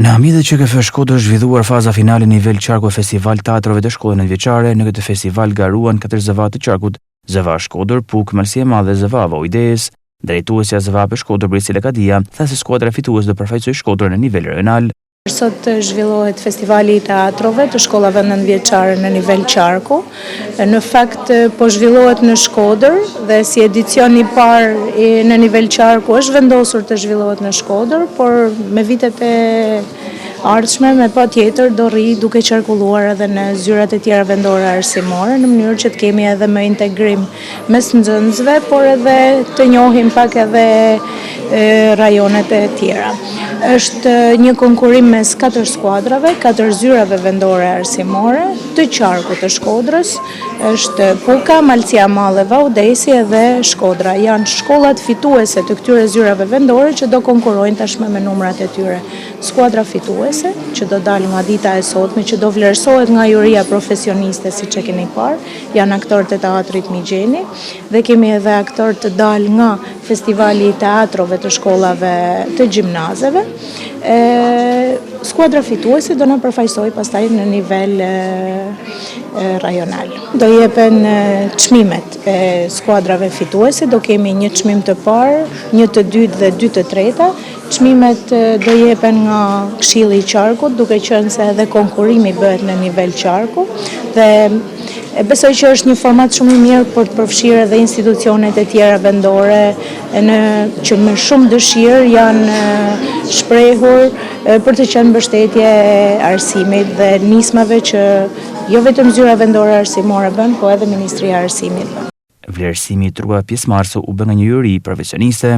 Në ambientet e QKF Shkodër është zhvilluar faza finale nivel qarku e Festival Teatrove të Shkollave Nëntëvjeçare. Në këtë festival garuan katër ZVA të qarkut, ZVA Shkodër, Pukë, Malësi e Madhe, ZVA Vau i Dejës. Drejtuesja e ZVAP Shkodër, Brisela Kadia, tha se skuadra fituese do përfaqësojë Shkodrën në nivel rajonal. Sot zhvillohet festivali i teatrove të shkollave nëntëvjeçare në nivel qarku. Në fakt po zhvillohet në Shkodër dhe si edicion i parë në nivel qarku është vendosur të zhvillohet në Shkodër, por me vitet e ardhshme me patjetër do rrijë duke qarkulluar edhe në zyrat e tjera vendore arsimore në mënyrë që të kemi edhe më integrim mes nxënësve, por edhe të njohim pak edhe rajonet e tjera. Është një konkurrim mes katër skuadrave, katër zyrave vendore arsimore të qarkut të Shkodrës, është Puka, Malësia e Madhe, Vau Dejsi edhe Shkodra. Janë shkollat fituese të këtyre zyrave vendore që do konkurrojnë tashmë me numrat e tyre. Skuadra fituese, që do dalë nga dita e sotme, që do vlerësohet nga juria profesioniste, siç e keni parë, Janë aktorë të Teatrit Migjeni dhe kemi edhe aktorë të dalë nga Festivali i Teatrove të shkollave të gjimnazeve. Skuadra fituese do na përfaqësojë pastaj në nivel rajonal. Do jepen çmimet e skuadrave fituese, do kemi një çmim të parë, një të dytë dhe dy të treta. Çmimet do jepen nga Këshilli i Qarkut, duke qenë se edhe konkurrimi bëhet në nivel qarku dhe besoj që është një format shumë i mirë për të përfshirë edhe institucionet e tjera vendore në që me shumë dëshirë janë shprehur për të qenë mbështetje e arsimit dhe nismave që jo vetëm zyra vendore arsimore bën, po edhe Ministria e Arsimit bën. Vlerësimi i trupave pjesëmarrëse u bë nga një juri profesioniste.